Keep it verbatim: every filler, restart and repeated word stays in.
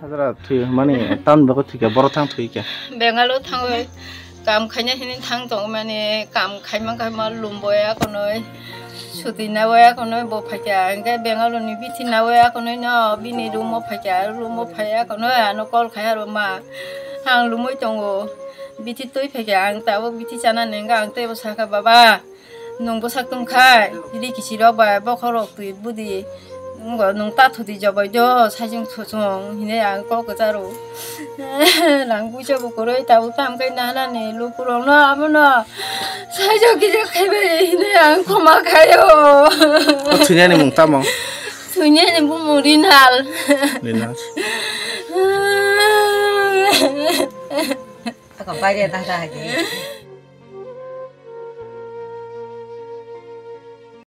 Hajra thwi mani tam bago thwi kha, boro thang thwi kha. Bengalo thangwi kam khaina hini thang tong mani, kam khaima khaima lumboya konoi, suti naboya konoi bo phaikha, hingke Bengalo ni bithi naboya konoi no bini room o phaikha, room o phaiya konoi ano call khai aro ma, ang lumoi tongo, bithi twi phaikha, ang tabuk bithi chana nengka, ang teibo sakha baba. Nwng bwsak tongkha, ri kisirok bai bokhorok twi budi. Nwng ta thudi jobai do, sajwng sosong, hine ang kok kwcharo. Rang puisa bo kwrwi, tabuk tam kai nahanani lukurokno abono. Sajwk kisa khaibai hine ang khoma khaio. O thwinani mung tamo? Thwinani bumung Rinal. Rinal. Ako baire tang ta hagi.